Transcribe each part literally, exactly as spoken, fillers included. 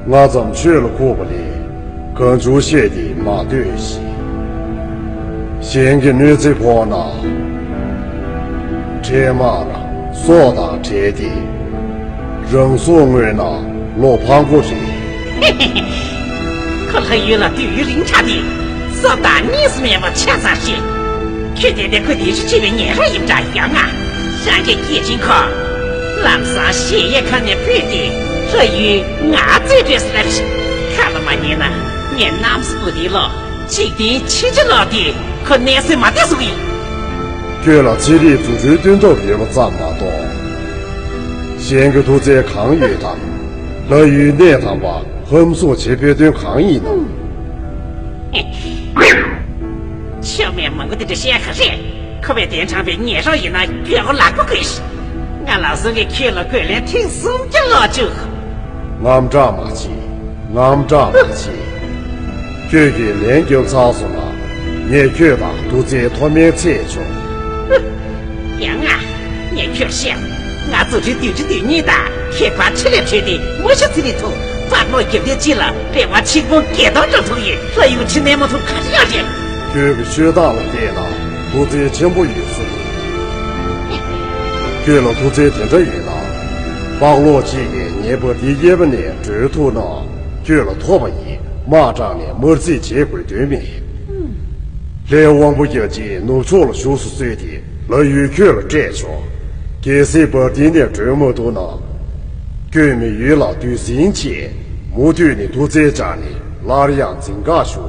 ང་ཙམ་ཆོས་ལ་ཁུག་པ་ལས་གང་བྱུང་བཤད་དེ་མ་སྡོད་ཤིག་གཞན་གྱི་གནོད་འཚེ་ཕོག་ན། འཕྲལ་མར་སྲོག་དང་བྲལ་ཏེ། རང་སྲོག་བསྔོས་ན་བློ་ཕངས་པོ་རེད། ཁོ་ལྷ་ཡུལ་ལ་སྡོད་ཡུན་རིང་དྲགས་ཏེ། སྲོག་དང་གཉིས་སུ་མེད་པ་ཆ་ཚང་ཞིག་ཁྱོད་དེ་ལྟའི་ཁོ་དེ་རིགས་ཆེ་བའི་ཉེ་རབས་ཡིན་འདྲ་ཡང་ང་། སངས་རྒྱས་སྐྱེས་ཆེན་ཁོ། ལམ་སང་གཞལ་ཡས་ཁང་ནས་བུད་དེ་ལྷ་ཡུལ་ང་བཙལ་འགྲོ་ཟེར་ལབ་ཤིག་ཁ་ལ་མ་ཉན་ན་ངས་གནམ་ས་བུ་དེ་ལོ། འཇིག་རྟེན་ཕྱིན་ཅི་ལོག་དེ་ཁོ་གནས་སེམས་མ་བདེ་སོང་ཡིན། ཁྱོད་ལ་ཚན་རིག་རྫུ་འཕྲུལ་སྟོན་ཐབས་ཡོད་པ་ཙམ་མ་གཏོགས། གཞན་གྱི་ཐུགས་བརྩེ་གང་ཡོད་དམ། ལྷ་ཡུལ་གནས་དམ་པ་ཧམ་བཟུང་བྱེད་ཕོད་དོན་གང་ཡིན་ནམ། ཆོ་མེད་མང་པོ་དེ་འདྲ་བཤད་ག་རེད། ཁོ་པས་གདན་དྲངས་པའི་ཉེ་རབས་ཡིན་ན་རྒྱལ་པོ་ལག་པ་དགོས་ཤིག་ང་ལགས་སོ་ངས་ཁྱོད་ལ་རྒོལ་ལན་ཐེངས་སུམ་བརྒྱ་སློག་བཅུག་ངམ་དྲག་མ་བྱེད། ངམ་དྲག་མ་བྱེད། ཁྱོད་ཀྱིས་ལན་རྒྱབ་ཚར་སོང་ན། ངས་ཁྱོད་དང་ཐུགས་བརྩེ་མཐོ་དམན་ཚད་ཆོག་ཡང་ང་། ངས་ཁྱོད་བཤད། ང་ཚོ་རི་བདུན་ཅུ་དོན་གཉིས་དང་ཁྱད་པར་ཆེ་ལས་བྱས་ཏེ་མ་ཤི་ཚེ་རིང་ཐུག་པགས་མོ་རྒྱབ་རྟེན་གཅིག་ལ་རེ་བ་ཆིག་སྟོང་བརྒྱད་སྟོང་འགྲོ་ཐུབ་ཡིན། ལྷ་ཡུལ་ཕྱིར་གནས་མ་ཐུབ་ག་རེ་ཡང་རེད། ཁྱོད་ཀྱི་ཆོས་སྟངས་ལ་བལྟས་ན་ཐུགས་བརྩེ་ཆེན་པོ་ཡོད་ས་རེད། ཁྱོད་ལ་ཐུགས་བརྩེ་དེ་འདྲ་ཡོད་ན། པགས་ལོག་གཅིག་གིས་ངའི་བ་དེའི་གཡས་པ་ནས་བྲོས་ཐུབ་ན། ཁྱོད་ལ་ཐོབ་པ་ཡིན། དམག་དྲངས་ནས་དམར་རྩིས་བྱེད་དགོས་དོན་མེད། ལྷའི་དབང་པོ་རྒྱ་ཆེན་ནུབ་ཕྱོགས་ལ་བཞུགས་སུ་གསོལ་ཏེ་ལྷ་ཡུལ་ཁྱོད་ལ་སྤྲད་ཆོག་གལ་སྲིད་བ་དེ་ནས་བྲོས་མ་ཐུབ་ན། ཁྱོད་མི་ཡུལ་ལ་བདུད་སྲིན་བྱས། མུ་མཐུད་ནས་ཐུགས་བརྩེ་བཅངས་ནས་སླར་ཡང་འཛིན་བཀག་ཞུ།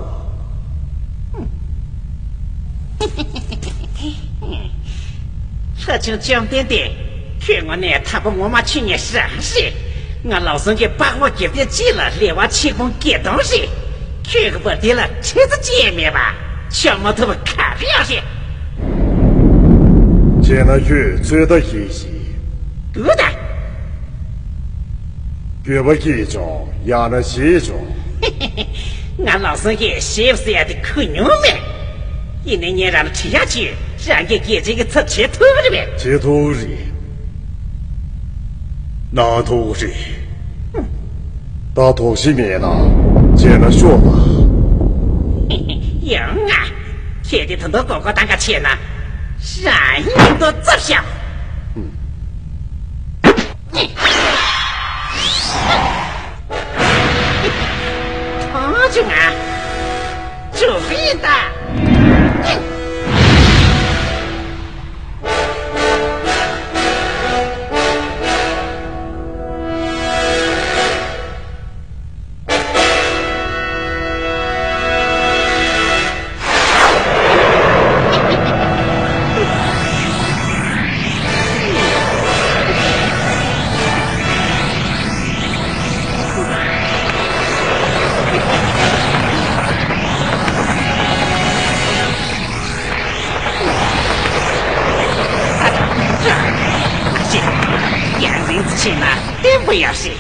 ལྷ་ཆུང་བཅོམ་ལྡན་འདས། ཁྱོད་དངོས་གནས་དམ་པ་ངོ་མ་ཆོས་ཉིད་རང་རེད། ང་ལགས་སོ་གི་པགས་མོ་རྒྱབ་རྟེན་གཅིག་ལ་རེ་བ་ཆིག་སྟོང་བརྒྱད་སྟོང་རེད། ཁྱོད་ཀྱི་བ་དེ་ལ་ཁྲི་ཙམ་ཅི་ཡང་མེད་པ། ཆོག་མ་ཐུབ་པ་ག་རེ་ཡང་རེད། བྱས་ན་ཁྱོད་ཚོད་ལྟ་ཞིག་ཞིག་འདུག་ད། འགྱོད་པ་སྐྱེས་བྱུང་། ཡང་ན་ཞེད་བྱུང་། ང་ལགས་སོ་གི་ཞེད་ཟེར་ཡ་དེ་གོ་མྱོང་མེད། ཡིན་ནའི་ངས་རང་ལ་དྲི་ཡག་ཅིག་རང་གིས་རྒྱལ་ཆེན་གྱི་ཚབ་བྱེད་ཐུབ་ཀྱི་རེད་པས། བྱེད་ཐུབ་ཀྱི་རེད། གནང་ཐུབ་ཀྱི་རེད། ད་དོགས་གཞི་མེད་ན་བྱས་ན་ཤོག་ལ། ཡང་ང་། ཁྱེད་དེ་ད་དུང་མགོ་སྐོར་བཏང་ག་བྱས་ན། རང་ཉིད་དུ་རྩབ་ཤག་ཐང་ཆུ་ང་། ཆུ་བི་ད། ཡང་རིང་ཙམ་ཕྱིན་ན་བརྟན་པོ་ཡོད་སྲིད།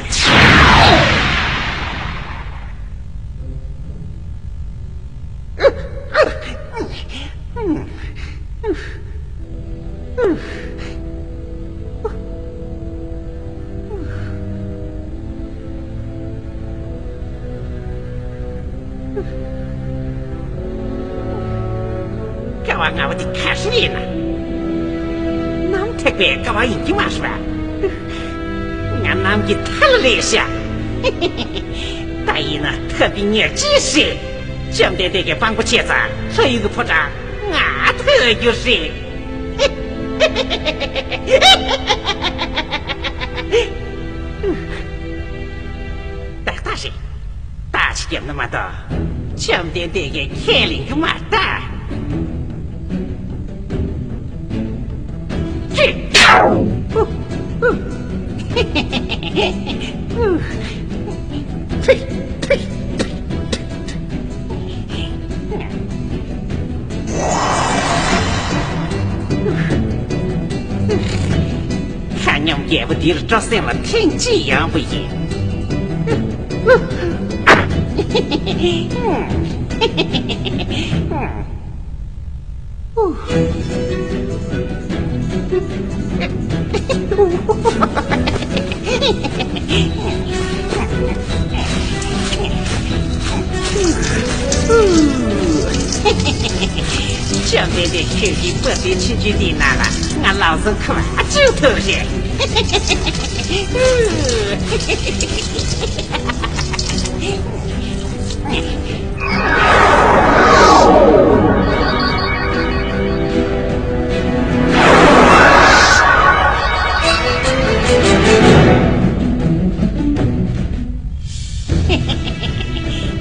ཀ་བ་ལྔ་པོ་དེ་ག་རེ་ཡིན་ན། གནམ་ཐེག་པའི་ཀ་བ་ཡིན་གྱི་མ་རེད་པ། ང་གནམ་གྱི་མཐའ་ལ་སླེབས་ཤག་ད་ཡིན་ན་ཐབས་ཀྱི་ཉེར་གཅིག་རེད། བཅོམ་ལྡན་འདས་ཀྱི་དཔང་པོ་བྱས་ཙང་ལྷ་ཡུལ་གྱི་ཕོ་བྲང་ང་ཐོས་རྒྱུ་རེད། ཏག་ཏག་རེད། ཏག་ཅིག་བརྒྱབ་ན་མ་གཏོགས། བཅོམ་ལྡན་འདས་ཀྱིས་ཁས་ལེན་གྱི་མ་རེད་ད། ཅི། ཁ་ཉོམ་རྒྱལ་པོ་འདིར་སྤྲོ་སེམས་ལ་ཐེངས་གཅིག་ཡོང་བ་ཡིན། བཅོམ་ལྡན་འདས། ཁྱོད་ཀྱིས་པུ་ཏིའི་ཆུང་ཆུང་དེའི་ནང་ལ་ང་ལག་ཟུང་ཁུར་བ་བཅུག་ཐུབ་རེད།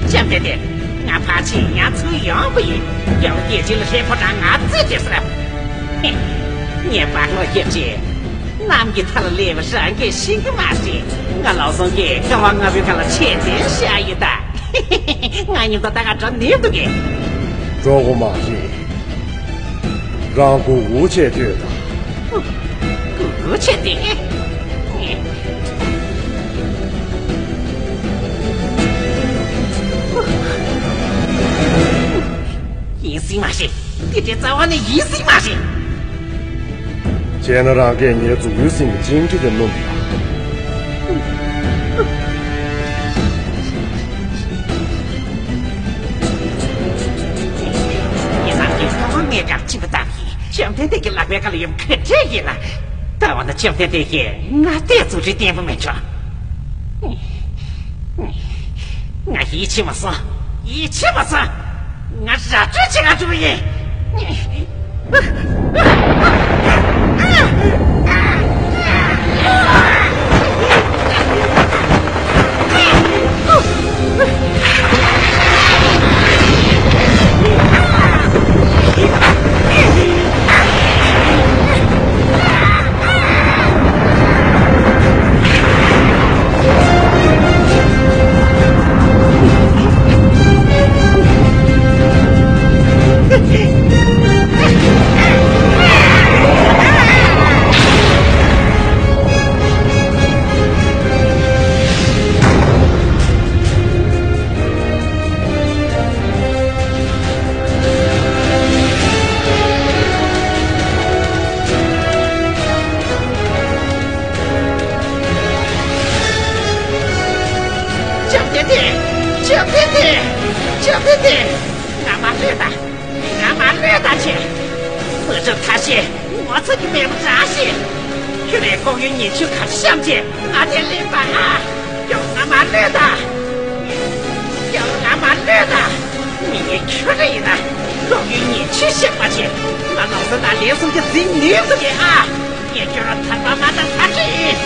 བཅོམ་ལྡན་འདས། ང་ཕལ་ཆེར་ཡང་ཚུར་ཡོང་གི་ཡིན། རྒྱལ་བོ་རྒྱལ་ཆེན་ལ་ཧྲིལ་པོ་དང་ང་རྩོད་དེ་ཟེར། ངས་བག་ལ་སྐྱེས་རྗེས། གནམ་གྱི་མཐའ་ལ་སླེབས་པ་རང་གིས་ཤེས་ཀྱི་མ་རེད། ང་ལག་ཟུང་གིས་ཀ་བ་ལྔ་པོའི་སྒང་ལ་ཆས་འཛིན་བཞག་ཡོད་ད། ང་མཉམ་དུ་ད་ག་འགྲོ་ནུས་འདུག་གས། འགྲོ་དགོས་མ་རེད། རང་མགོ་སྒུར་བྱས་སྡོད་དང་། སྒུར་བྱས་ཏེ། ཡིན་སྲིད་མ་ཤེས། དེ་འདྲའི་རྩ་བ་ནས་ཡིན་སྲིད་མ་ཤེས། བྱས་ན་རང་གིས་ངའི་མཛུབ་གུའི་སྟེང་གི་ཅིང་ཁྲི་དེ་བསྣུམས་དང་། ངེད་རང་གིས་ཁ་བ་ངའི་སྐབས་གཅིག་པ་ལྟ་བུ་ཡིན། བཅོམ་ལྡན་འདས་ཀྱི་ལག་པའི་ཁ་ལ་ཡོད་ག་འདྲས་ཡིན་ན། ད་འོ་ན་བཅོམ་ལྡན་འདས་ཀྱིས་ང་བལྟས་མཛུབ་ཁྲིད་བསྟན་པ་མི་འགྲོ། ང་ཡིད་ཆེས་མ་སོང་། ཡིད་ཆེས་མ་སོང་། ང་ར་སྤྲོད་བྱེད་ག་འགྲོ་གི་ཡིན། བཅོམ་ལྡན་འདས། བཅོམ་ལྡན་འདས། བཅོམ་ལྡན་འདས། ང་མ་ལུས་ད། ང་མ་ལུས་ད་ཆེ། ལྷོ་ཕྱོགས་ཐ་ཤལ་ངོ་ཚ་རྒྱུ་མེད་པ་འདྲ་ཞིག་ཁྱོད་རའི་ལྐོག་གཡོའི་ཉེས་སྤྱོད་ག་བཤམས་བྱས་ང་དེ་ལེན་པ་ཨ། ཡང་ང་མ་ལུས་ད། ཡང་ང་མ་ལུས་ད། མི་ངན་ཁྱོད་ར་ཡིན་ན། ལྐོག་གཡོའི་ཉེས་སྤྱོད་བཤམས་པ་བྱས་ང་ལག་ཟུང་ནང་ལན་གསུམ་གྱིས་འཛིན་ནུས་འདུག་གས་ཨ། ངས་ཁྱོད་ར་ཐར་པ་མ་ད་ཐར་གི་ཡིན།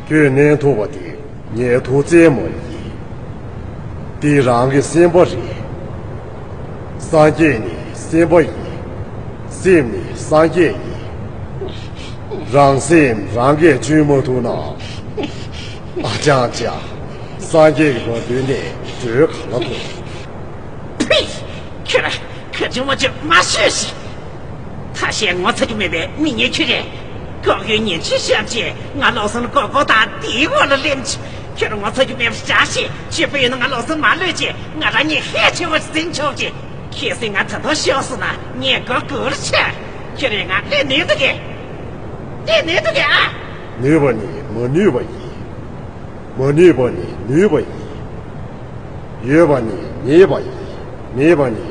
ཁྱོད་མནན་ཐུབ་པ་དེ་ངའི་ཐུགས་བརྩེ་མོ་ཡིན། འདི་རང་གི་སེམས་པ་རེད། སངས་རྒྱས་ནི་སེམས་པ་ཡིན། སེམས་ནི་སངས་རྒྱས་ཡིན། རང་སེམས་རང་གིས་གཅུན་མ་ཐུབ་ན། ཨ་ཅང་ཅང་། སངས་རྒྱས་ཀྱི་བར་དོན་ནས་བགྲོད་ག་ལ་དགོས། ཕི། ཁྱོད་ར་ག་ཅུང་མ་བཅོས་མ་ཤོད་ཤིག་ཐ་ཤལ་ངོ་ཚ་རྒྱུ་མེད་པའི་མི་ངན་ཁྱོད་རེད། ལྐོག་གཡོའི་ཉེས་སྤྱོད་བཤམས་བྱས་ང་ལག་ཟུང་ལ་མགོ་སྐོར་དང་དེའི་འོག་ལ་ལེན་བྱས། ཁྱོད་རང་ངོ་ཚ་རྒྱུ་མེད་པ་འདྲ་ཞིག་བྱས་པ་ཡིན་ན་ང་ལག་ཟུང་མ་ལུས་བྱས་ང་རང་ཉིད་ཤས་ཆེ་བ་ཞིག་འཛིན་ཆོག་ཅིག་གལ་སྲིད་ང་ད་དུང་ཤོར་སོང་ན་ངས་མགོ་སྒུར་བྱས། ཁྱོད་རང་ང་ལས་ནུས་འདུག་གས། ལས་ནུས་འདུག་གས་ཨ། ནུས་པ་ནི་མ་ནུས་པ་ཡིན། མ་ནུས་པ་ནི་ནུས་པ་ཡིན། ཡོད་པ་ནི་མེད་པ་ཡིན། མེད་པ་ནི་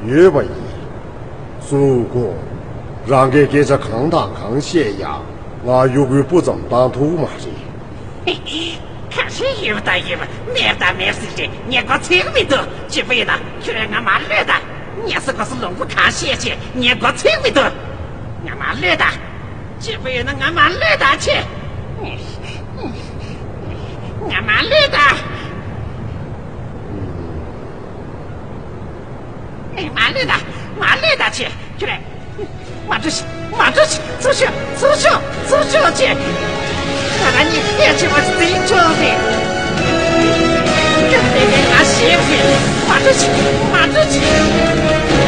ཡོད་པ་ཡིན། གཟུགས་སྐུ། རང་གིས་སྐད་ཆ་གང་དང་གང་བཤད་ཡང་ང་གཡོ་འགུལ་སྤུ་ཙམ་བཏང་ཐུབ་མ་རེད། ཁ་ཤས་ཡོད་པ་དང་ཡོད་པ་མེད་པ་དང་མེད་ཟེར་ཏེ་ངས་མགོ་ཚོས་ཀྱི་མི་འདུག་བྱས་པ་ཡིན་ན་ཁྱོད་རང་ང་མ་གློད་དང་། ངས་སུ་གོ་སུ་ལུང་པོ་གང་བཤད་བྱས་ངས་མགོ་ཚོས་ཀྱི་མི་འདུག་ང་མ་གློད་དང་། བྱས་པ་ཡིན་ན་ང་མ་གློད་དང་ཆེ། ང་མ་གློད་དང་། ངས་མ་གློད་དང་། མ་གློད་དང་ཆེ། ཁྱོད་རེད། མ་འགྲོ་ཤིག་མ་འགྲོ་ཤིག་ཚུར་ཤོག་ཚུར་ཤོག་ཚུར་ཤོག་ཆེ། ང་རང་ཉིད་ཕལ་ཆེ་བ་འཛིན་ཆོག་རེད། ཁྱོད་དེ་ནས་ང་ཤེས་པ་རེད། མ་འགྲོ་ཤིག་མ་འགྲོ་ཤིག་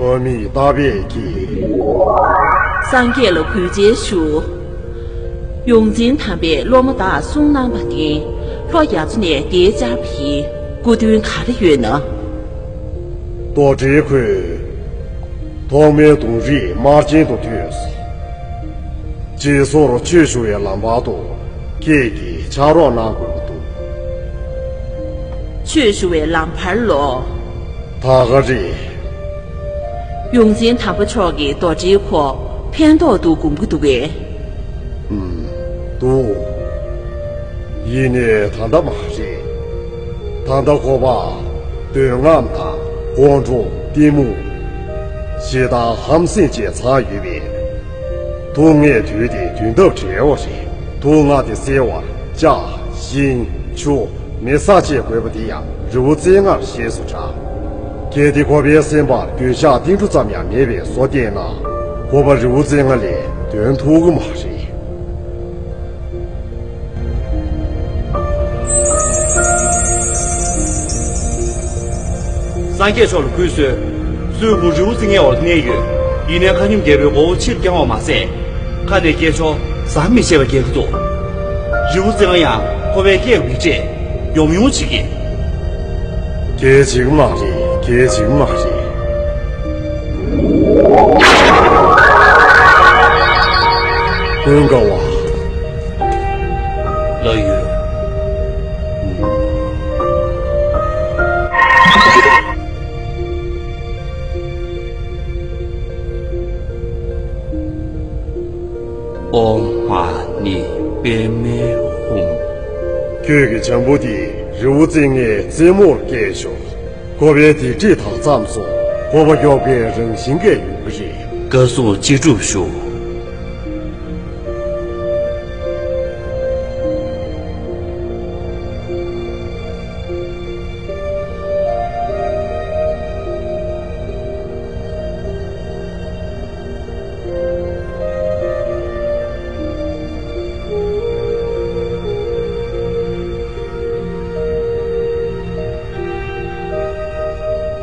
ཨ་མི་ཏཱ་བྷྱ་ཀྱིས། སངས་རྒྱས་ལ་གུས་བྱས་ཞུ། ཡོངས་འཛིན་དམ་པས་སློབ་མ་དག་གསུངས་གནང་བ་འདི། ལྷོ་རྒྱ་མཚོ་ནས་འདིར་བཅར་བའི་སྐུ་དོན་ག་རེ་ཡོད་ན། རྡོར་དྲིལ་ཁོས་ཐོག་མའི་གདུང་རིགས་དམར་རྗེན་དུ་ཐོས་སོ། རྗེས་སོར་ཆོས་ཞུ་བའི་ལམ་བར་དུ་ཁྱེད་ཀྱིས་ཕྱག་རོགས་གནང་དགོས་ཀྱི་འདུག་ཆོས་ཞུ་བའི་ལམ་བར་ལོ། ད་ག་རེད། ཡོངས་འཛིན་དམ་པ་མཆོག་གིས་རྡོར་དྲིལ་ཁོ་ཕན་ཐོགས་འདུག་སྒོམ་གྱི་འདུག་གས། ཨུམ། འདུག་ཡིན་ནའི་ད་ལྟ་མ་རེད། ད་ལྟ་ཁོ་པ་འདོད་རྔམ་དང་ཀོང་འགྲོ་གཏི་མུག་ཞེ་སྡང་ཧམ་སེམས་བཅས་ཚང་ཡོད་པས། དུག་ལྔའི་དུས་དེ་དུས་འདབ་བྲལ་བ་རེད། དུག་ལྔ་དེ་སེལ་བར་ལྕགས་ཤིང་ཆུ་མེ་ས་བཅས་དགོས་པ་དེ་ཡང་རི་བོ་རྩེ་ལྔར་ཤེས་སུ་བྱ། གལ་ཏེ་ཁོ་པའི་སེམས་པར་འདོད་ཆགས་ཏིལ་འབྲུ་ཙམ་ཡང་མེད་པའི་བཟོ་བསྟན་ན། ཁོ་པ་རི་བོ་རྩེ་ལྔ་ལས་ཐོན་ཐུབ་ཀྱི་མ་རེད། སངས་རྒྱས་མཆོག་ལ་གུས་གསོལ། སུས་བུ་རི་བོ་རྩེ་ལྔའི་འོག་ལ་གནས་ཡོད། ཡིན་ནའི་མཁའ་སྙོམས་རྒྱལ་པོའི་མགོ་བོ་ཕྱིར་བརྐྱང་བ་མ་ཟད། ཁ་ནས་སྐད་ཆོག་ཟམ་མི་ཆད་པ་རྒྱག་གི་འདུག་རི་བོ་རྩེ་ལྔ་ཡང་ཁོ་པའི་སྐད་མི་བརྗེད། ཡོམ་ཡོམ་བྱེད་ཀྱི། གལ་ཆེ་གི་མ་རེད། གལ་ཆེ་གི་མ་རེད། ཀུན་དགའ་བ། ལགས་ཡོད། ཨོཾ་མ་ཎི་པདྨེ་ཧཱུྃ། ཁྱོད་ཀྱི་བྱམས་པོ་དེས་རི་བོ་རྩེ་ལྔའི་རྩེ་མོར་སྐྱེས་ཤོག་ཁོ་པའི་སྡིག་སྒྲིབ་དག་ཙམ་སོང་། ཁོ་པ་མགྱོགས་པའི་རང་བཞིན་གྱིས་ཡོང་གི་རེད། བཀའ་གསུང་ཅི་སྒྲུབ་ཞུ།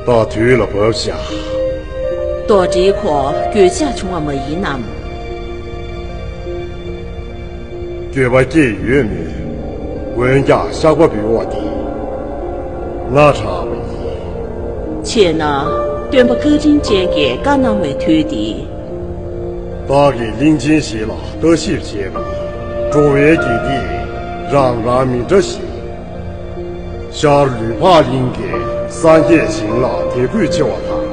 ད་དུས་ལ་བབ་བཞག་རྡོར་དྲིལ་ཁོ་འགྱོད་བཤགས་བྱུང་བ་མ་ཡིན་ནམ། འགྱོད་པ་སྐྱེས་ཡོད་མོད། འོན་ཀྱང་བཤགས་པ་འབུལ་བ་དེ་ང་དྲག་པ་ཡིན། བྱས་ན། སྟོན་པ་བཀའ་དྲིན་ཅན་གྱིས་བཀའ་གནང་བའི་དུས་འདི། བདག་གིས་གླིང་ཆེན་བཞི་ལ་བརྟག་ཞིབ་བྱས་པས། འགྲོ་བའི་དགེ་སྡིག་རང་རང་མི་འདྲ་ཞིང་། ཤར་ལུས་འཕགས་གླིང་གི་སངས་རྒྱས་ཞིང་ལ་དད་གུས་ཆེ་བ་དང་།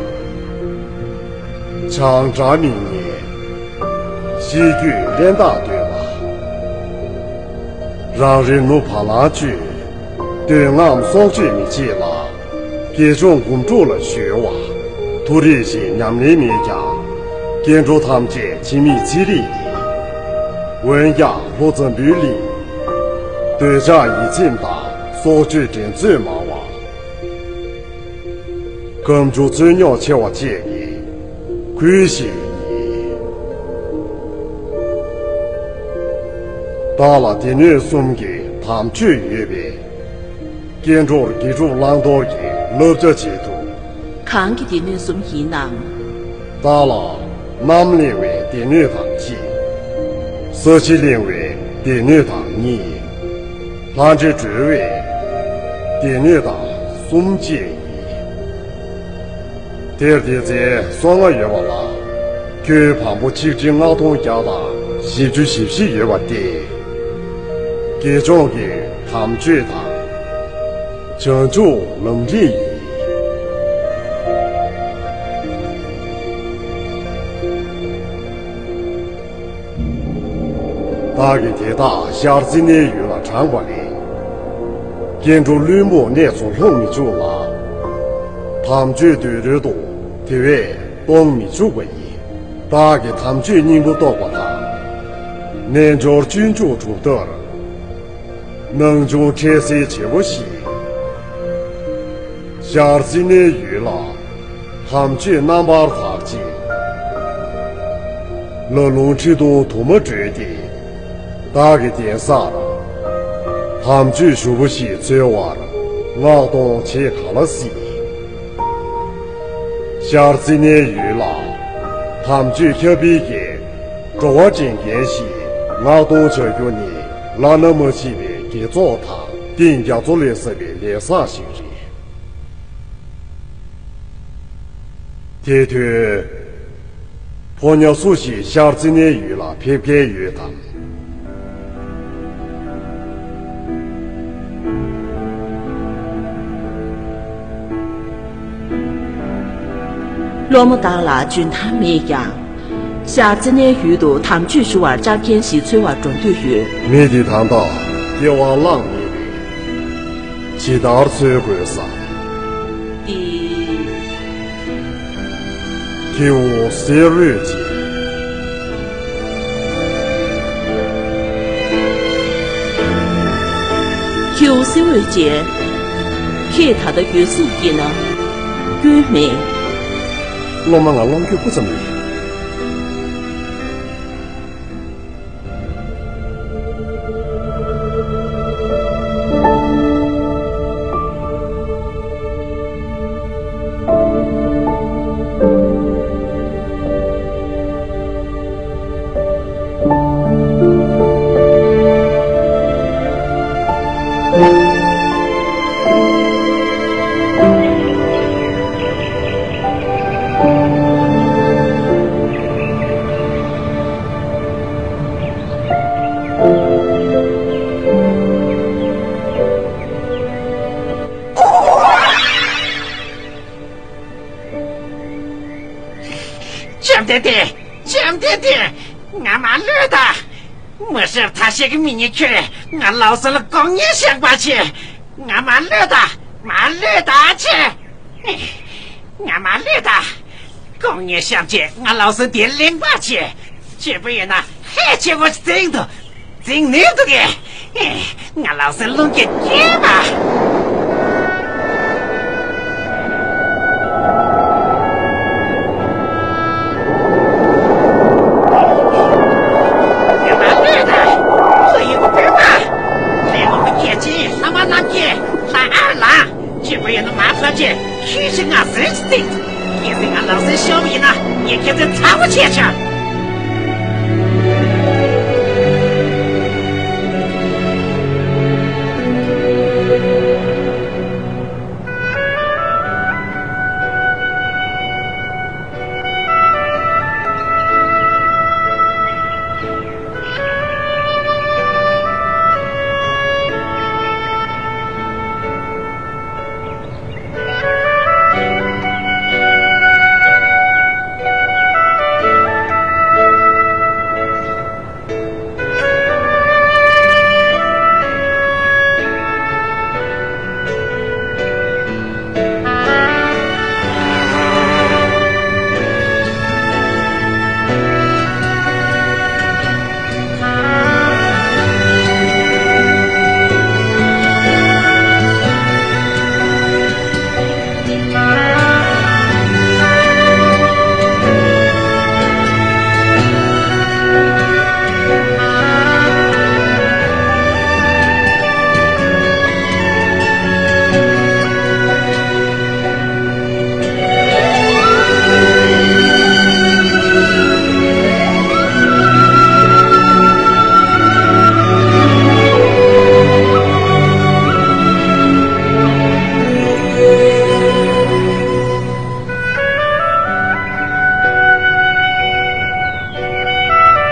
བྱང་སྒྲ་མི་སྙན། ཤེས་རྒྱུད་གླེན་རྟགས་འདོད་པ། རང་རེ་ནུབ་བ་ལང་སྤྱོད། འདོད་རྔམ་སྲོག་གཅོད་མི་བྱེད་ལ། དགེ་སྦྱོང་སྒོམ་སྒྲུབ་ལ་གཞོལ་བ། མཐོ་རིས་བཞིན་ཉམས་ལེན་མེད་ཀྱང་། སྐྱེ་འགྲོ་ཐམས་ཅད་འཆི་མེད་ཚེ་རིང་ཡིན། འོན་ཀྱང་ལྷོ་འཛམ་བུའི་གླིང་། འདོད་ཆགས་ཡིད་ཚིམ་དང་སྲོག་གཅོད་འགྲན་རྩོད་མང་བ། སྐམ་ཆུ་རྩོད་རྙོག་ཆེ་བ་བཅས་ཀྱིས་ཁུལ་ཞིག་ཡིན། བདག་ལ་སྡེ་སྣོད་གསུམ་གྱི་དམ་ཆོས་ཡོད་པས། སྐྱེ་འགྲོར་དགེ་སྒྲུབ་བླང་དོར་གྱི་བསླབ་བྱ་བྱེད་ཐུབ། གང་གི་སྡེ་སྣོད་གསུམ་ཡིན་ནམ། བདག་ལ་གནམ་གླེང་བའི་སྡེ་སྣོད་དང་གཅིག་ས་གཞི་གླེང་བའི་སྡེ་སྣོད་དང་གཉིས། ལྷ་འདྲེ་སྒྲོལ་བའི་སྡེ་སྣོད་དང་གསུམ་བཅས་ཡིན། དེར་སྡེ་ཚན་སོ་ལྔ་ཡོད་པ་ལ། ཁྱོན་བམ་པོ་ཆིག་ཁྲི་ལྔ་སྟོང་བརྒྱ་དང་བཞི་བཅུ་ཞེ་བཞི་ཡོད་པ་སྟེ། དགེ་སྦྱོང་གི་དམ་ཆོས་དང་། བྱང་ཆུབ་ལམ་རིམ་ཡིན། བདག་གིས་དེ་དག་ཤར་རྩེ་ལྔའི་ཡུལ་ལ་དྲངས་པ་ལས། སྐྱེ་འགྲོ་བླུན་པོ་གནས་སུ་ལྷུང་མི་བཅུག་ལ། དམ་ཆོས་རྡོལ་རྡོལ་དུ་དེ་བས་གཏོང་མི་བཅུག་པ་ཡིན། བདག་གིས་དམ་ཆོས་སྙིང་པོ་རྟོགས་པ་དང་། རྣལ་འབྱོར་སྤྱོད་འཇུག་གྲུབ་མཐར། སྣང་ཆུང་འཕྲལ་སེལ་བྱེད་པོ་ཞིག་ཤར་རྩེ་ལྔའི་ཡུལ་ལ། དམ་ཆོས་རྣམ་པར་དག་ཅིང་། ལ་ལུང་ཁྲི་སྟོང་དུ་མ་བགྲོད་དེ། བདག་གི་གདན་སར། དམ་ཆོས་ཞུ་བ་ཞིག་འཚོལ་བར་མངགས་གཏོང་བྱེད་ག་ལ་སྲིད། ཤར་རྩེ་ལྔའི་ཡུལ་ལ། དམ་ཆོས་ཁྱབ་སྤེལ་གྱི་བྲོ་བ་འདྲེན་མཁན་ཞིག་ མངགས་གཏོང་བྱ་རྒྱུ་ནི་བླ་ན་མ་མཆིས་པའི་དགེ་ཚོགས་དང་ཏིང་རྒྱ་མཚོ་ལས་བསགས་པའི་ལས་བསགས་ཤིག་རེད། དེ་དུས། ཕོ་ཉ་སུ་ཞིག་ཤར་ཙི་ནའི་ཡུལ་ལ་ཕེབས་མཁན་ཡོད་དམ། སློབ་མ་བདག་ལ་འཇོན་ཐང་མེད་ཀྱང་། ཤར་ཙི་ནའི་ཡུལ་དུ་དམ་ཆོས་ཞུ་བར་བཅར་མཁན་ཞིག་འཚོལ་བར་འགྲོ་འདོད་ཡོད། མི་འདི་ད་ལྟ་སྐྱེ་བ་བླངས་མེད་པས། ཇི་ལྟར་འཚོལ་དགོས་སམ། འདི། ཁྱེའུ་གསེར་འོད་ཅན། ཁྱེའུ་གསེར་འོད་ཅན། ཁྱེད་ད་ལྟ་འགྱོད་སེམས་སྐྱེས་ན། སྐྱོན་མེད། སློབ་མ་ང་རླུང་འགྱོད་སྤུ་ཙམ་ཡོད། བཅོམ་ལྡན་འདས། བཅོམ་ལྡན་འདས། ང་མ་བློས་ད། མི་ཞིབ་ཐ་ཤལ་གྱི་མི་ངན་ཁྱོད་ང་ལའོ་ཙེ་ལ་དགོངས་ཉེས་བཞག་པ་བྱེད། ང་མ་བློས་ད། མ་བློས་ད་བྱེད། ང་མ་བློས་ད། དགོངས་ཉེས་བཞག་བྱེད། ང་ལའོ་ཙེ་འདིར་གླེང་པ་བྱེད། གཅིག་པུ་ཡིན་ན་ཧད་ཆེ་བོ་ཞིག་འཛིང་འདུག་འཛིང་ནུས་འདུག་གས། ང་ལའོ་ཙེ་རླུང་གིས་བསྐྱོད་པ། ང་མ་བློས་ད། ལྷ་ཡི་བུ་བོད་པ། ལས་དབང་གི་རྒྱལ་ཆེན་ལྷ་མ་ནམ་མཁའི་ལྷ་ཨར་ལ། གཅིག་པུ་ཡིན་ན་མ་ཕལ་ཆེར་ཁྱི་ཞིག་ང་ཟིན་ཅི་ཏིག་གལ་སྲིད་ང་ལག་སེང་ཤོར་བ་ཡིན་ན་ངས་ཁྱེད་ཚོའི་ཚ་བོ་བྱས་ཆོག་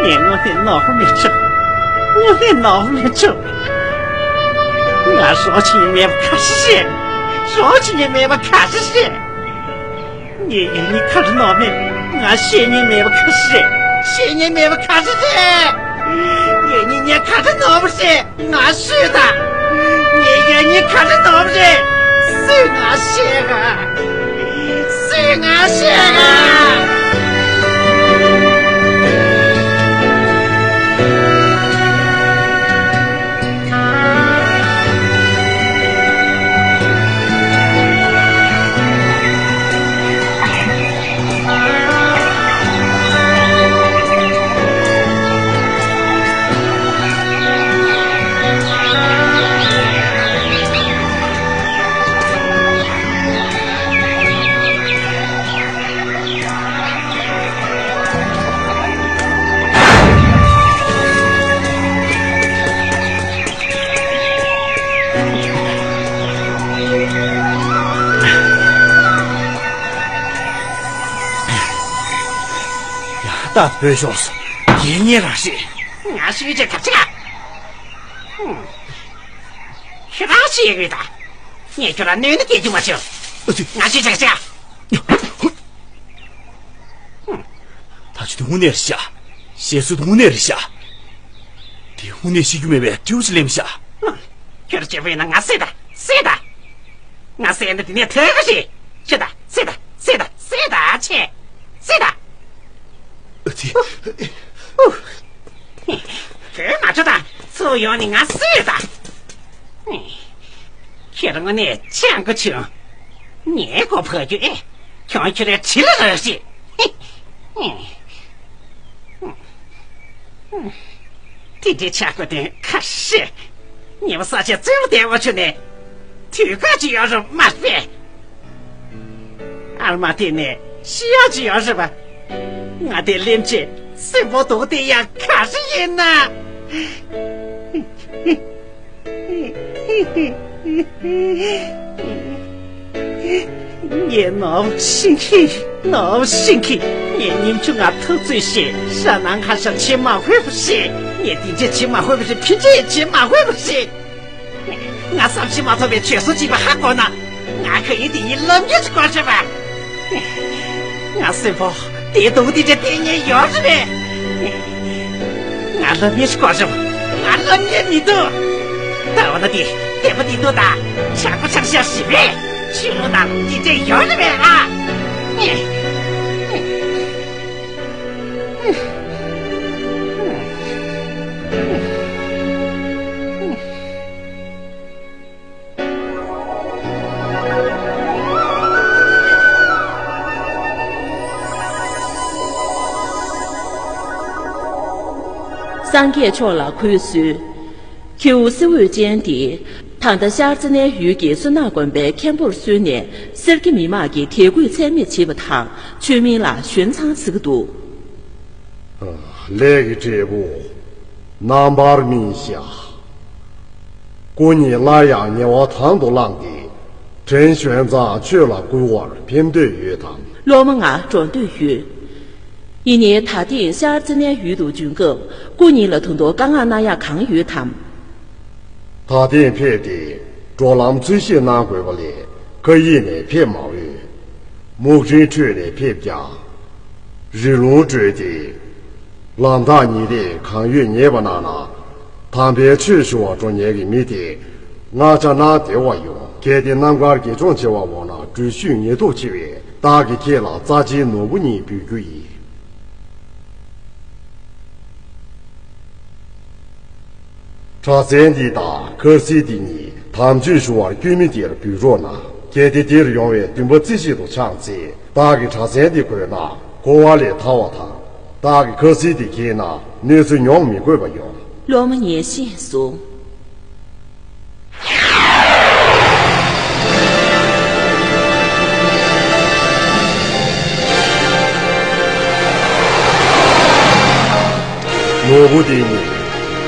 ངས་དངོས་གནས་ནོར་བ་མི་བྱུང་། དངོས་གནས་ནོར་བ་མི་བྱུང་། ང་རོགས་བྱེད་མཁན་མེད་པ་ཁ་ཤས་བཤད། རོགས་བྱེད་མཁན་མེད་པ་ཁ་ཤས་བཤད། ངས་ཡང་སྙིང་ཁ་རེ་ནོར་མེད། ང་བཤད་མཁན་མེད་པ་ཁ་ཤས་བཤད། བཤད་མཁན་མེད་པ་ཁ་ཤས་བཤད། ཡང་སྙིང་ངས་ཁ་རེ་ནོར་བ་བཤད། ང་ཤོད་དང་། ངས་ཡང་སྙིང་ཁ་རེ་ནོར་བ་བཤད། སུས་ང་བཤད་ག་སུས་ང་བཤད་ག་ད་བོད་ཤོར་སོང་། དགེ་བསྙེན་རང་རེད། ང་ཤི་རྒྱུ་ག་ཚད། ཁྱོད་རང་ཤི་ཡོད་ད། ངས་ཁྱོད་ལ་གནོད་ན་སྐྱེལ་རྒྱུ་མ་བྱུང་། ཨ་ཙི། ང་ཤི་རྒྱུ་ག་ཚད། ད་ཁྱོད་དེ་དངོས་གནས་རེད་ཤག། བཤད་སྲོལ་དེ་དངོས་གནས་རེད་ཤག། དེ་དངོས་གནས་ཤི་རྒྱུ་མེད་པའི་སྤྲེའུ་ཅིག་སླེབས་ཤག། ཁྱོད་སྐྱེས་བུ་ཡིན་ན་ང་བསད་ད། བསད་ད། ང་བསད་ན་དེ་ནས་ཐོས་ག་ཞིག། ཤི་ད། བསད་ད། བསད་ད། བསད་ད། ཆེ། བསད་ད། ཨ་ཙི། བོད་མ་འགྲོ་ད། ཚུར་ཡོང་ནས་ང་བསད་ད། ཁྱེད་རང་ནས་ཆང་གི་ཆུང་། ངས་ཁོ་ཕ་རྒྱུ་ཨེ། ཁྱོད་ཁྱོད་རའི་ཁྲི་ལ་རག་ཤིག། དེ་འདྲའི་ཆག་སྒོ་དེ་ཁ་ཤས། ཉི་མ་ས་ཆ་བཙན་པོ་དེ་འོ་ཆུ་ནས་དུས་ཀ་ཅི་ཡོད་རུ་མ་སྤེལ། ཨར་མ་དེ་ནས་ཤི་ཡག་ཅི་ཡོད་རེད་པ། ང་དེ་ལེམ་ཆེ་སེམས་པོ་དོག་དེ་ཡག་ག་རེ་ཡིན་ན། ངས་ནོར་ཤིང་ཁི། ནོར་ཤིང་ཁི། ངས་ཉིན་ཆུང་ང་ཐུག་ཚོད་ཤེས། ཤ་ནང་ཁ་ཤ་བྱེད་མ་ཧོད་པ་ཤེས། ངས་དེ་འདྲས་བྱེད་མ་ཧོད་པ་ཤེས། ཕི་འདྲས་བྱེད་མ་ཧོད་པ་ཤེས། ང་བསམ་ཤེས་མ་ཐོབ་པའི་ཆོས་སྲོལ་གཅིག་པ་ཧ་གོ་ན། ང་ཁ་ཡིན་དེ་ཡིན་ལམ་རྒྱུ་ཅིག་གོ་ཤེས་པ། ང་སེམས་པོ་དེ་དུང་དེ་འདྲས་དེ་ཉེ་ཡོད་རེད་པས། ང་ལབ་ཉེས་སྐོར་རུ། ང་ལབ་ཉེས་མི་འདུག། ད་འོ་ན་དེ་བདེ་པོ་དེ་འདུག་ད། ཆག་པོ་ཆག་ཤ་ཞིག་རེད། ཆུ་ལོ་དང་དེ་འདྲས་ཡོད་རེད་པས་ཨ། སངས་རྒྱས་མཆོག་ལ་གུས་གསོལ། ཁྱེའུ་གསེར་འོད་ཅན་དེ། ད་ལྟ་ཤར་རྩེ་ནའི་ཡུལ་གྱི་བསོད་ནམས་དགོན་པའི་མཁན་པོར་གསོལ་ནས་གསེར་གྱི་མི་དམངས་ཀྱི་དད་གུས་ཚད་མེད་བྱེད་པ་དང་ཆོས་མིང་ལ་ཞོན་ཚང་ཟེར་གྱི་འདུག། ལས་ཀྱི་འབྲས་བུ་རྣམ་པར་སྨིན་བྱ། སྐུ་ཉིད་སླར་ཡང་ཉེ་བར་དང་དུ་བླངས་ཏེ། བྲན་གཞོན་ཚང་ཆོས་ལ་བསྐུལ་བར་ཕེབས་འདོད་ཡོད་དམ། སློབ་མ་ང་འགྲོ་འདོད་ཡོད། ཡིན་ནའི་ད་ཐེངས་ཤར་རྩེ་ནའི་ཡུལ་དུ་འབྱོན་སྐབས་སྐུ་ཉིད་ལ་ད་དུང་བཀའ་མངགས་གནང་ཡག་གང་ཡོད་དམ། ད་ཐེངས་ཕེབས་ཏེ་འགྲོ་ལམ་འཚོལ་ཞིབ་གནང་དགོས་པ་ལས་ཁ་ཡིག་ནས་ཕེབས་མ་འོས། སྨུག་སྤྲིན་ཁྲོད་ནས་ཕེབས་ཀྱང་། རི་ལུང་བགྲོད་དེ། ལམ་ཐག་ཉེ་ལས་གང་ཡོད་ཉེ་བ་གནང་ན། དམ་པའི་ཆོས་ཞུ་བར་འགྲོ་མཁན་གྱི་མི་དེ་མངགས་ཆ་གནང་བདེ་བ་ཡོང་། གལ་ཏེ་རྣམ་དཀར་དགེ་སྦྱོང་བྱེད་པ་འོང་ན་འགྲུལ་བཞུད་ཉེན་སྟོབས་ཆེ་བས་བདག་གིས་ཁྱེད་ལ་རྩ་ཆེའི་ནོར་བུ་གཉིས་འབུལ་རྒྱུ་ཡིན། གྲྭ་ཚན་འདི་དང་མཁར་གསིལ་འདི་གཉིས་དམ་ཆོས་ཞུ་བར་བསྐྱོད་མི་དེར་འབུལ་རོགས་གནང་། གལ་ཏེ་འདིར་ཡོང་བའི་འདུན་པ་རྩེ་གཅིག་ཏུ་འཆང་ཚེ། བདག་གིས་གྲྭ་ཚན་འདི་གོན་ན་འཁོར་བ་ལས་ཐར་བ་དང་། བདག་གིས་མཁར་གསིལ་འདི་འཁྱེར་ན་གནོད་འཚེ་མྱོང་མི་དགོས་པ་ཡོང་། སློབ་མ་ངས་ཤེས་སོང་། ནོར་བུ་འདི་ནི་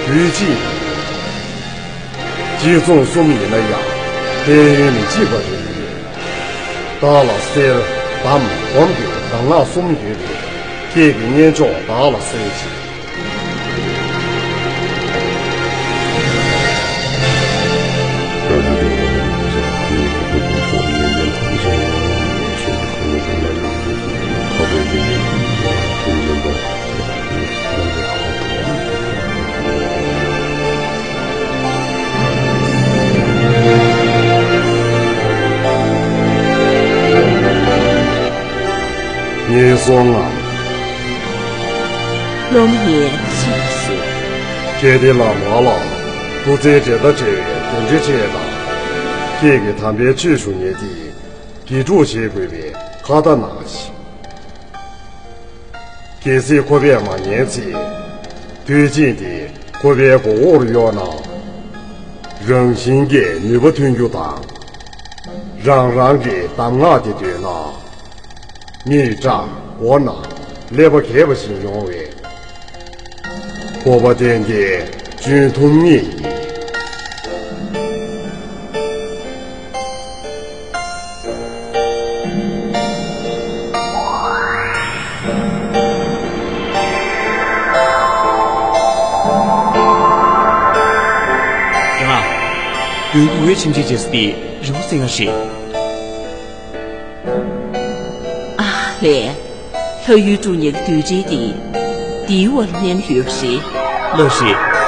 དུས་གཅིག་གཅིག་མཚུངས་གསུམ་ཡིན་ན་ཡང་ཕན་ཡོན་མི་གཅིག་པ་རེད། བདག་ལ་གསེར་དམ་སྒོམ་གྱི་གདམས་ངག་གསུམ་ཡོད་པས་ཁྱེད་ཀྱི་གཉེན་མཆོག་བདག་ལ་གསོལ་ཅིག། ངན་སོང་ངམ། སློབ་མ་ངས་ཤེས་སོང་། གལ་ཏེ་ལམ་བར་ལ་སྐུ་ཚེའི་འབྲེལ་ཟླ་བྲལ་བའི་དོན་འབྲེལ་ཆེ་དང་། ཁྱེད་ཀྱིས་དམ་པའི་ཆོས་ཞུ་མཁན་དེ་དགེ་ཕྲུག་བྱེད་དགོས་པའི་ཁ་ཏ་གནང་ཞིག། གལ་སྲིད་ཁོ་པས་མ་ཉན་ཚེ། དུས་ཆེན་དེ་ཁོ་པའི་མགོ་འོག་ཏུ་གཡོགས་ན། རང་བཞིན་གྱིས་ནུས་པ་ཐོན་རྒྱུ་དང་། རང་རང་གི་གདམས་ངག་དེ་འདོན་ན། མིག་སྐྲ་མགོ་ན་ཀླད་པ་གས་པ་ཞིག་ཡོང་བས། སྤོབས་པ་ཏན་ཏན་སྐྱོན་ཐུབ་ངེས་ཡིན། དོན་དུ་འོད་ཆེམ་ཆེམ་བྱས་སུ་དེ་རི་བོ་རྩེ་ལྔ་རེད། ཨ་ལས། ལྷ་ཡུལ་འབྲུག་གཉེར་གྱི་རྡོ་རྗེ་དེ་འདིའི་འོག་ལ་མནན་ཡོད་པ་རེད། ལགས་རེད།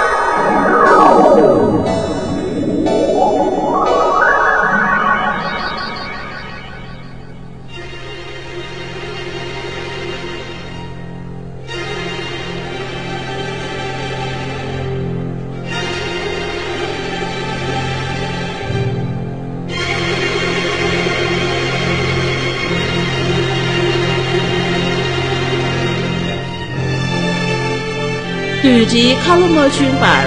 རྡོ་རྗེའི་ཁ་ལོ་མ་བྱོན་པར་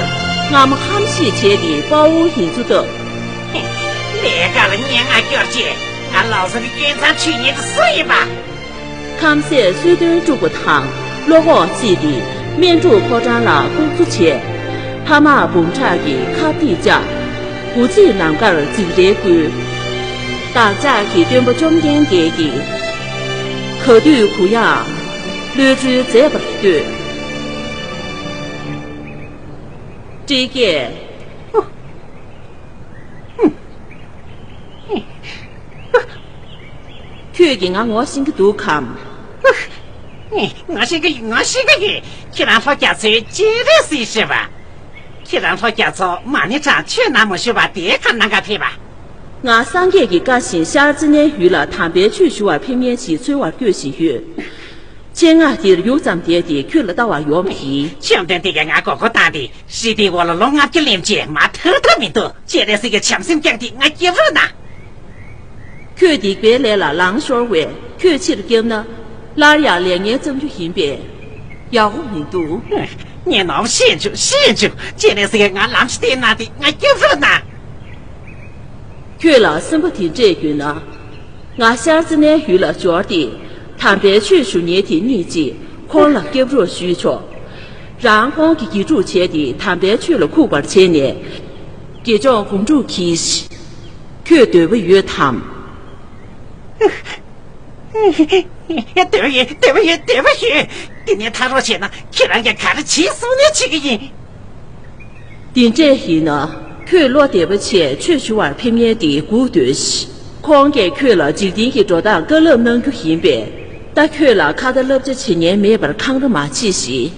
རྔ་མ་ཁམ་ཞིག་བྱས་ཏེ་དཔའ་བོ་ཡིན་ཚུལ་བཏབ། ལས་ཀ་ལ་སྙན་ངག་སྐྱོར་ཆེད་ང་ལག་ཟུར་གྱི་སྐྱོན་མཚམས་ཆུད་ཉེན་དུ་སུ་ཡིན་པ། ཁམ་ཟས་གསོལ་སྟོན་དཀྲུགས་པ་དང་བློ་ཁོག་བརྩིས་ཏེ་སྨན་ཕྲུག་ཕོ་བྲང་ལ་ལྐོག་འཛུལ་བྱས། ཕ་མ་འབུམ་ཕྲག་གི་ཁ་གཏད་བཅག་དགུ་ཚིགས་ནམ་མཁར་འཛིག་རལ་བསྐུལ། བདག་ཅག་གི་སྟོན་པ་བཅོམ་ལྡན་འདས་ཀྱིས། ག་དུས་གུ་ཡངས་བློ་གྲོས་མཛད་པར་འདོད། སྤྲེལ་རྒྱས། ཁྱོད་ཀྱིས་ང་ངོ་ཤེས་ཀྱི་འདུག་གམ། ངོ་ཤེས་ཀྱི་ཡོད། ངོ་ཤེས་ཀྱི་ཡོད། ཁྱེད་རང་ལྷོ་རྒྱ་མཚོའི་སྤྱན་རས་གཟིགས་ཞེས་པ། ཁྱེད་རང་ལྷོ་རྒྱ་མཚོ་མ་ཎི་བགྲང་ཆོས་གནང་མ་བཞུགས་པར་དེའི་ཁར་ནང་ག་ཕེབས་པ། ང་སངས་རྒྱས་ཀྱི་བཀའ་བཞིན་ཤར་ཙི་ནའི་ཡུལ་ལ་དམ་པའི་ཆོས་ཞུ་བར་ཕེབས་མཁན་ཞིག་འཚོལ་བར་བསྐྱོད་བཞིན་ཡོད། ཆེད་མངགས་འདིར་ཡུག་ཙམ་བསྡད་དེ་ཁྱོད་ལ་ལྟ་བར་ཡོང་བ་ཡིན། བཅོམ་ལྡན་འདས་ཀྱིས་ང་མགོ་སྐོར་བཏང་སྟེ་རི་པིན་འོག་ལ་ལོ་ལྔ་བརྒྱ་ལེན་རྗེས་མར་ཐར་ཐབས་མི་འདུག་སྤྱན་རས་གཟིགས་ཀྱི་བྱམས་སེམས་བསྐྱངས་ཏེ་ང་སྐྱོབ་རོགས་གནང་། ཁྱོད་སྡིག་པའི་ལས་ལ་ལངས་ཤོར་བས་ཁྱོད་ཕྱིར་བསྐྱབས་ན། སླར་ཡང་ལས་ངན་བརྩམ་རྒྱུ་ཡིན་པས། ཡག་པོ་མི་འདུག་ངས་ནོར་བུ་ཤེས་བྱུང་། ཤེས་བྱུང་། སྤྱན་རས་གཟིགས་ཀྱིས་ང་ལམ་ཞིག་བསྟན་གནང་སྟེ་ང་སྐྱོབ་རོགས་གནང་། ཁྱོད་ལ་སེམས་པ་དེ་འདྲས་ཡོད་ན། ང་ཤར་ཙི་ནའི་ཡུལ་ལ་འབྱོར་ཏེ། དམ་པའི་ཆོས་ཞུ་མཁན་དེ་རྙེད་རྗེས་ཁོང་ལ་སྐྱབས་རོགས་ཞུས་ཆོག་རང་ཁོང་གི་དགེ་ཕྲུག་བྱས་ཏེ་དམ་པའི་ཆོས་ལ་ཁུག་པར་བྱས་ནས། དགེ་སྦྱོང་སྒོམ་སྒྲུབ་གྱིས། ཁྱོད་འདོད་པ་ཡོད་དམ། འདོད་པ་ཡོད། འདོད་པ་ཡོད། འདོད་པ་ཡོད། དེ་ནས་ཐར་རོགས་བྱས་ན་ཁྱེད་རང་གིས་ག་རེ་བྱེད་གསུང་ནས་བྱེད་ཀྱི་ཡིན། དེ་འདྲས་ཡིན་ན། ཁྱོད་བློ་བདེ་བ་བྱས་ཆོས་ཞུ་བར་ཕེབས་མཁན་དེ་སྒུག་སྡོད་ཤིག་ཁོང་གིས་ཁྱོད་ལ་འཇིག་རྟེན་གྱི་འགྲོ་སྟངས་བཀའ་སློབ་གནང་རྒྱུ་ཡིན་པས། ད་ཁྱོད་ལ་ཁ་ཏ་བསླབ་བྱ་བྱེད་མཁན་མེད་པར་འཁང་ར་མ་བྱེད་ཤིག་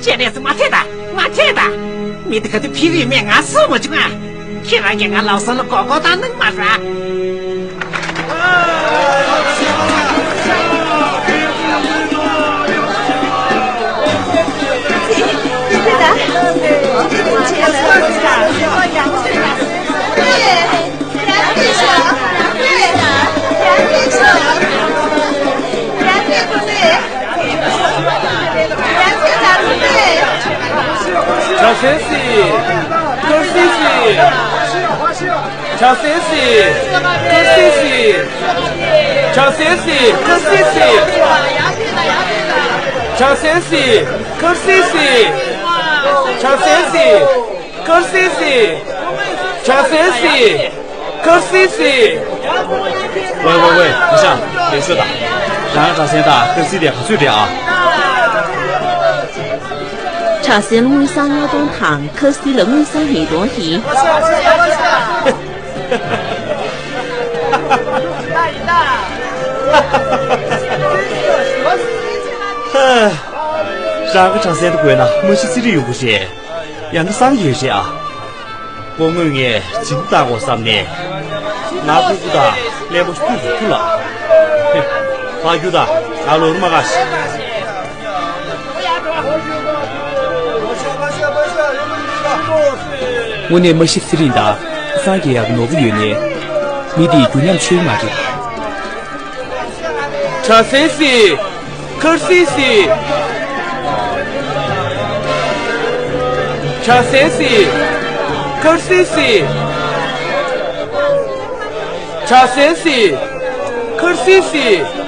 སྤྱན་རས་གཟིགས། མ་ཐད་ད། མ་ཐད་ད། མི་དེ་ག་དུས་ཕེབས་ཡོད་མེད་ང་སུས་མ་བྱུང་ང་། ཁྱེད་རང་གིས་ང་ལམ་སང་ལ་མགོ་སྐོར་བཏང་གནང་མ་ར། བྱང་སེམས་གཟིགས། དཀར་གསལ་གཟིགས། བྱང་སེམས་གཟིགས། དཀར་གསལ་གཟིགས། བྱང་སེམས་གཟིགས། དཀར་གསལ་གཟིགས། བྱང་སེམས་གཟིགས། དཀར་གསལ་གཟིགས། བྱང་སེམས་གཟིགས། དཀར་གསལ་གཟིགས། བྱང་སེམས་གཟིགས། དཀར་གསལ་གཟིགས། ཝེ་ཝེ་ཝེ། ཨ་ཞང་། ལེགས་ཤོད་དང་། རང་བྱང་སེམས་དང་དཀར་གསལ་དེ་ག་ཚོད་རེད་ཨ། བྱང་སེམས་ལ་དངུལ་སྲང་ལྔ་སྟོང་དང་དཀར་གསལ་ལ་དངུལ་སྲང་ཉིས་སྟོང་ཡིན། རང་གི་བྱང་སེམས་དེ་དགོས་ན་མ་གཞི་ཚེ་རིང་ཡོང་གི་རེད། ཡང་ན་སངས་རྒྱས་རེད་ཨ། སྐུ་ངོ་ངས་སྦྱིན་བཏང་དགོས་བསམ་ནས། ང་སྤུ་གུ་དང་ཀླད་པ་སྐྱུག་སྐྱུག་ལ། ཧེ། ཕ་རྒྱུད་དང་ང་ལོ་རུ་མ་ག་ཤི། དངོས་གནས་མ་གཞི་ཚེ་རིང་དང་སངས་རྒྱས་ཡག་གི་ནོར་བུ་ཡོད་ནས། མི་འདིའི་རྒྱུ་ཉམས་ཆོད་མ་རེད། བྱང་སེམས་གཟིགས། དཀར་གསལ་གཟིགས། བྱང་སེམས་གཟིགས། དཀར་གསལ་གཟིགས། བྱང་སེམས་གཟིགས། དཀར་གསལ་གཟིགས།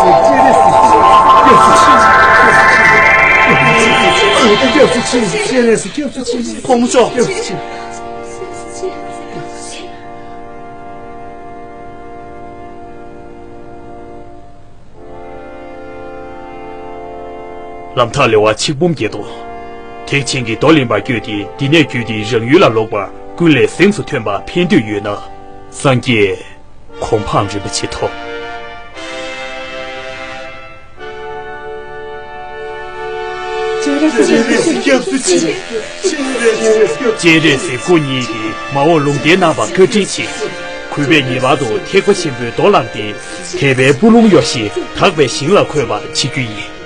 སྐྱབས་སུ་མཆི། སྐྱབས་སུ་མཆི། སྐྱབས་སུ་མཆི། སྐྱབས་སུ་མཆི། སྐྱབས་སུ་མཆི། སྐྱབས་སུ་མཆི། སྐྱབས་སུ་མཆི། སྐྱབས་སུ་མཆི། ལམ་ཐག་ལེ་བ་ཆིག་འབུམ་བརྒྱད་དོ། ཐེག་ཆེན་གྱི་རྡོར་གླིང་པར་བསྐྱོད་དེ། འདི་ནས་བརྒྱུད་དེ་རང་ཡུལ་ལ་ལོག་པར་ཀུན་ལས་གཟེངས་སུ་ཐོན་པ་ཕན་འདོད་ཡོད་ན། སངས་རྒྱས་གོ་འཕང་རིན་པོ་ཆེ་ཐོབ། སྤྱན་རས་གཟིགས་སྐུ་ཉིད་ཀྱིས་མ་འོངས་ལུང་བསྟན་གནང་བར་བཀའ་དྲིན་ཆེ། གུས་པས་ངེས་པར་དུ་ཐེག་པ་ཆེན་པོའི་རྡོ་བླངས་ཏེ། དད་པའི་སྤུ་ལོང་གཡོ་ཞིང་དག་པའི་ཞིང་ལ་འཁོད་པར་བྱེད་རྒྱུ་ཡིན།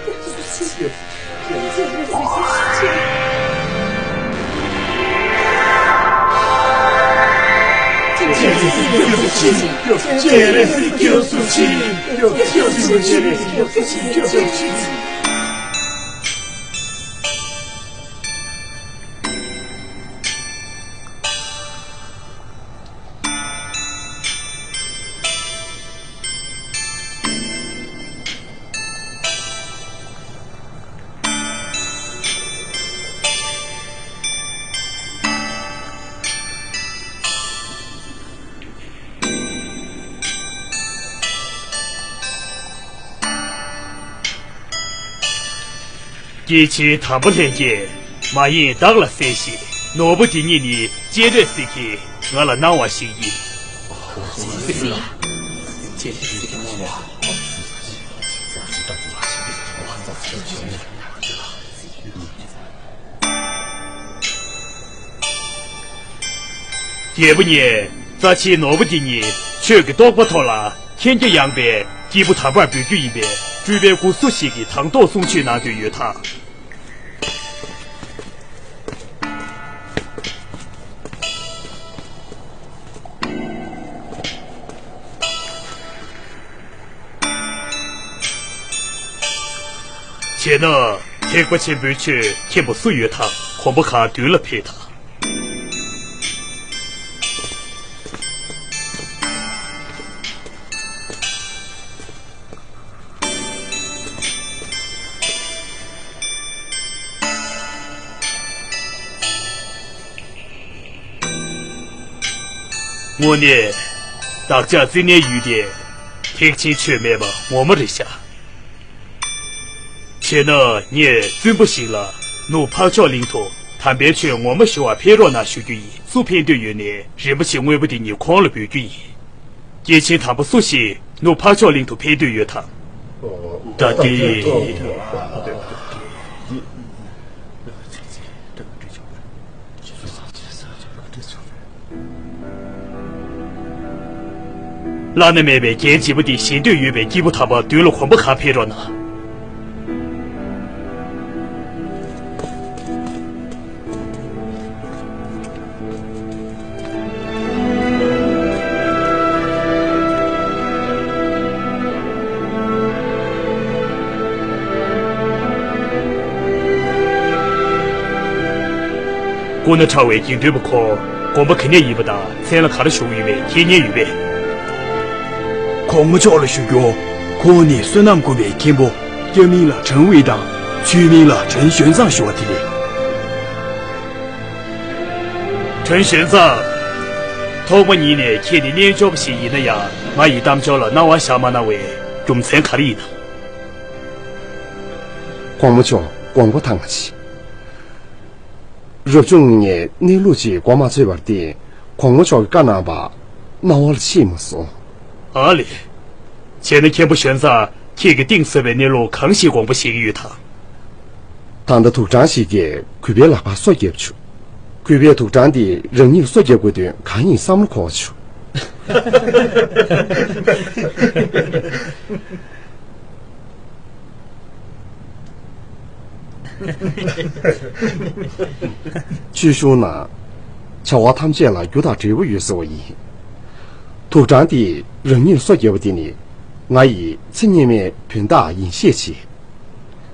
སྐྱེས་ཆེན་དམ་པ་ལྷན་རྒྱས། མ་ཡེངས་བདག་ལ་གསན་ཞིག། ནོར་བུ་འདི་ཉིད་ནི་སྤྱན་རས་གཟིགས་ཀྱིས་ང་ལ་གནང་བ་ཞིག་ཡིན། རྒྱལ་པོ་ཉིད། རྩ་ཆེའི་ནོར་བུ་འདི་ཉིད་ཆོས་ཀྱི་རྟོགས་པ་མཐོ་ལ་མཁྱེན་རྒྱ་ཡངས་པའི་སྐྱེས་བུ་དམ་པར་འབུལ་རྒྱུ་ཡིན་པས། སྤྲུལ་པའི་སྐུ་སུ་ཞིག་གིས་དང་ཐོག་གསུང་ཆོས་གནང་འདོད་ཡོད་དམ། བྱས་ན་ཐེག་པ་ཆེན་པོའི་ཆོས་མཁྱེན་པ་སུ་ཡོད་དམ། གོམ་པ་གང་མདུན་ལ་འཕེལ་དང་། དངོས་གནས། བདག་ཅག་ཙི་ནའི་ཡུལ་དེ་ཐེག་ཆེན་ཆོས་མེད་པ་ངོ་མ་རེད་ཤག། བྱས་ན་ངས་བཙུན་པ་ཞིག་ལ་ནུབ་འཕགས་མཆོག་གླིང་དུ་དམ་པའི་ཆོས་ངོ་མ་ཞུ་བར་ཕེབས་རོགས་གནང་ཞུ་རྒྱུ་ཡིན། སུ་ཕེབས་འདོད་ཡོད་ན་རིན་པོ་ཆེ་དངོས་པོ་དེ་ཉིད་ཁོང་ལ་འབུལ་རྒྱུ་ཡིན། སྐྱེས་ཆེན་དམ་པ་སུ་ཞིག་ནུབ་འཕགས་མཆོག་གླིང་དུ་ཕེབས་འདོད་ཡོད་དམ། ད་ལྟའི། བླ་ན་མེད་པའི་རྒྱན་བརྗིད་པོ་འདི་བཞེས་འདོད་ཡོད་པའི་སྐྱེས་བུ་དམ་པ་མདུན་ལ་གོམ་པ་གང་འཕེལ་རོགས་གནང་། སྐུ་ན་ཕྲ་བའི་དགེ་འདུན་པ་ཁོ། དགོན་པ་ག་ནས་ཡིན་པ་དང་མཚན་ལ་ག་རེ་ཞུ་གི་ཡོད་པས་མཁྱེན་མཁན་ཡོད་པས། གོང་མ་མཆོག་ལ་ཞུ་རྒྱུ། ཁོང་ནི་བསོད་ནམས་དགོན་པའི་མཁན་པོ། སྐྱ་མིང་ལ་ཁྲང་ཝེ་དང་། ཆུང་མིང་ལ་ཁྲང་ཞོན་ཙང་ཞུ་བ་དེ་རེད། ཁྲང་ཞོན་ཙང་། ཐོག་མ་ཉིད་ནས་ཁྱེད་ནི་རྣལ་འབྱོར་པ་ཞིག་ཡིན་ན་ཡང་། ང་ཡི་གཏམ་བརྗོད་ལ་སྣང་བ་བཞག་མ་གནང་བའི་རྒྱུ་མཚན་ག་རེ་ཡིན་ནམ། གོང་མ་མཆོག་དགོངས་པ་དྭངས་པ་གྱིས། རབ་བྱུང་ངས་གནས་ལུགས་ཅིག་གོ་མ་ཆོད་པར་བརྟེན། གོང་མ་མཆོག་གིས་བཀའ་གནང་བ་སྣང་བ་ལ་ཤེས་མ་སོང་། ཨ་ལས། བྱས་ན་མཁན་པོ་ཞོན་ཙང་ཁྱེད་ཀྱིས་གཏིང་ཟབ་པའི་གནས་ལུགས་གང་ཞིག་དགོངས་པ་བཞེས་ཀྱི་ཡོད་དམ། ད་ལྟ་དུག་སྦྲང་ཞིག་གིས་གུས་པའི་ལག་པར་སོ་བརྒྱབ་བྱུང་། གུས་པས་དུག་སྦྲང་འདིས་རང་ཉིད་ལ་སོ་བརྒྱབ་དགོས་དོན་གང་ཡིན་བསམ་བློ་འཁོར་བ་བྱུང་། ཆོས་གཞུང་ན། བྱ་བ་ཐམས་ཅད་ལ་རྒྱུ་དང་འབྲས་བུ་ཡོད་ཟེར་བ་ཡིན། དུག་སྦྲང་དེས་རང་ཉིད་ལ་སོ་བརྒྱབ་པ་དེ་ནི། ང་ཡི་ཚེ་སྔོན་མའི་བུན་བདག་ཡིན་ཤས་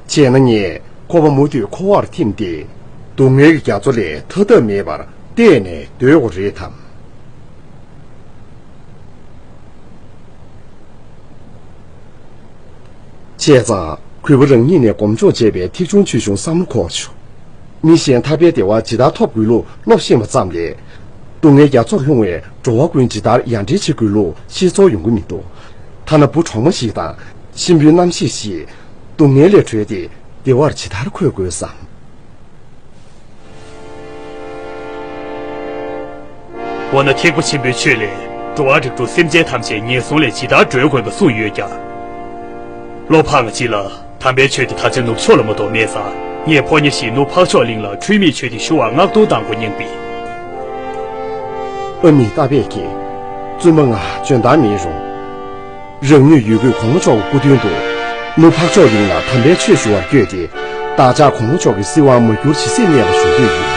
ཆེ། བྱས་ན་ངས་ཁོ་པ་མུ་མཐུད་འཁོར་བར་ཐིམ་སྟེ། སྡུག་བསྔལ་གྱི་རྒྱ་མཚོ་ལས་ཐར་ཐབས་མེད་པར་གཏན་ནས་སྡོད་དགོས་རེད་དམ། བྱས་ཙང་གུས་པ་རང་ཉིད་ནས་སྒོམ་སྦྱོང་བྱས་པའི་ཐེག་ཆུང་ཆོས་གཞུང་བསམ་བློ་འཁོར་བྱུང་། མི་གཞན་ཐར་པའི་བདེ་བ་ཇི་ལྟར་ཐོབ་དགོས་ལུགས་སློབ་ཤེས་པ་ཙམ་ལས། སྡུག་བསྔལ་རྒྱ་མཚོར་ལྷུང་བའི་འགྲོ་བ་ཀུན་ཇི་ལྟར་ཡར་འདྲེན་བྱེད་དགོས་ལུགས་ཤེས་ཚོར་ཡོང་གི་མི་འདུག། ཐ་ན་བུ་གྲོགས་མོ་ཞིག་དང་གཤིན་པོའི་རྣམ་ཤེས་ཤིག་སྡུག་བསྔལ་ལས་གྲོལ་ཏེ་བདེ་བར་ཇི་ལྟར་འཁོད་དགོས་སམ། འོ་ན་ཐེག་པ་ཆེན་པོའི་ཆོས་ལས། འགྲོ་བ་རིགས་དྲུག་སེམས་ཅན་ཐམས་ཅད་ངན་སོང་ལས་ཇི་ལྟར་སྒྲོལ་དགོས་པ་གསུངས་ཡོད་ཀྱང་། བློ་ཕངས་ཅི་ལ། དམ་པའི་ཆོས་དེ་ད་ཆ་ནུབ་ཕྱོགས་ལ་མ་གཏོགས་མེད་ས། ངས་ཕོ་ཉ་བཞིན་ནུབ་འཕགས་མཆོག་གླིང་ལ་འཁྲུལ་མེད་ཆོས་དེ་ཞུ་བར་མངགས་ཐོ་བཏང་དགོས་སྙམ་པས། ཨ་མི་རྟ་པད་ཀྱིས། བཙུན་མ་ང་འཇོན་ཐང་མེད་རུང་། རང་ཉིད་ཡོད་དགུས་གོང་མ་མཆོག་གི་སྐུ་མདུན་དུ། ནུབ་འཕགས་མཆོག་གླིང་ལ་དམ་པའི་ཆོས་ཞུ་བར་བསྐྱོད་དེ། བདག་ཅག་གོང་མ་མཆོག་གི་སྲིད་དབང་མ་བསྒྱུར་ཇི་སྲིད་གནས་པ་ཞུ་འདོད་ཡོད།